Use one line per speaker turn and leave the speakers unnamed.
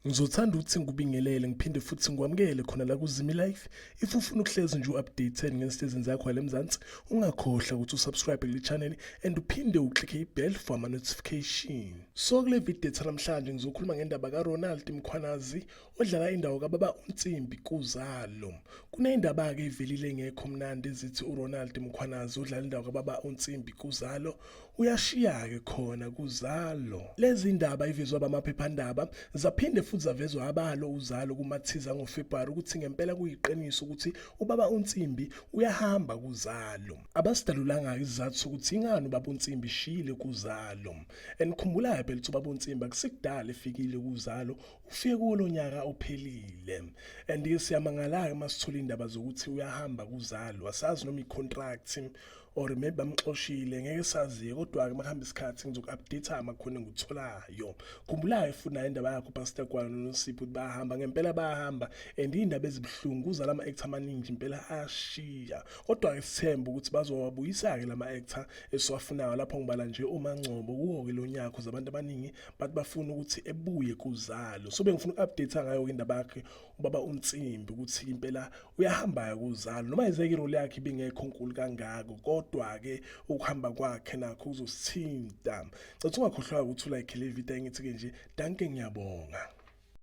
Ngizothanda ukuthi ngikubingelele ngiphinde futhi ngikwamukele khona la kuZimi Life. If ufuna ukuhlezi nje u-updated ngezinto ezenzeka khona la eMzansi, ungakhohlwa ukuthi usubscribe kule channel and uphinde uklikhe i-bell for ama-notification. So kule video ethu namhlanje ngizokhuluma ngendaba kaRonald Mkhwanazi odlala indawo kababa uNsimbi kuZalo. Kuneyindaba-ke evelile engekho mnandi ezithi uRonald Mkhwanazi odlala indawo kababa uNsimbi kuZalo uyashiya-ke khona kuZalo. Lezi ndaba ivezwa abamaphephandaba zaphinde futhi zavezwa abalo uZalo kumathiza ngoFebruwari ukuthi ngempela kuyiqiniso ukuthi ubaba uNsimbi uyahamba kuZalo. Abasidalulanga-ke isizathu sokuthi ingani ubaba uNsimbi shiyile kuZalo. And khumbulayo phela ukuthi ubaba uNsimbi akusikudala efikile kuZalo, ufike kuwo lo nyaka ophelile. And siyamangala-ke uma sithola iy'ndaba zokuthi uyahamba kuZalo, asazi noma i-contract or maybe bamxoshile, ngeke saziye. Kodwa-ke makuhamba isikhathi ngizoku-update amakhona engikutholayo. Khumbulayo futhi nayo indaba yakho Pastor Gwala noNosipho ukuthi bayahamba ngempela, bayahamba and iy'ndaba ezibuhlungu kuza lama-actor amaningi impela ayashiya. Kodwa-ke sithembe ukuthi bazowabuyisa-ke lama-actor esiwafunayo. Lapho ngibala nje uMaNgcobo kuwo-ke lo nyaka cause abantu abaningi bathi bafuna ukuthi ebuye kuZalo. So bengifuna uku-update ngayo-ke indaba yakhe ubaba uNsimbi ukuthi impela uyahamba kuZalo, noma yizeke irole yakhe ibingekho nkulu kangako, kodwa-ke ukuhamba kwakhe nakho kuzosithinta. Cela ungakhohlwa ukuthi ulike le video. Engithi-ke nje danke, ngiyabonga.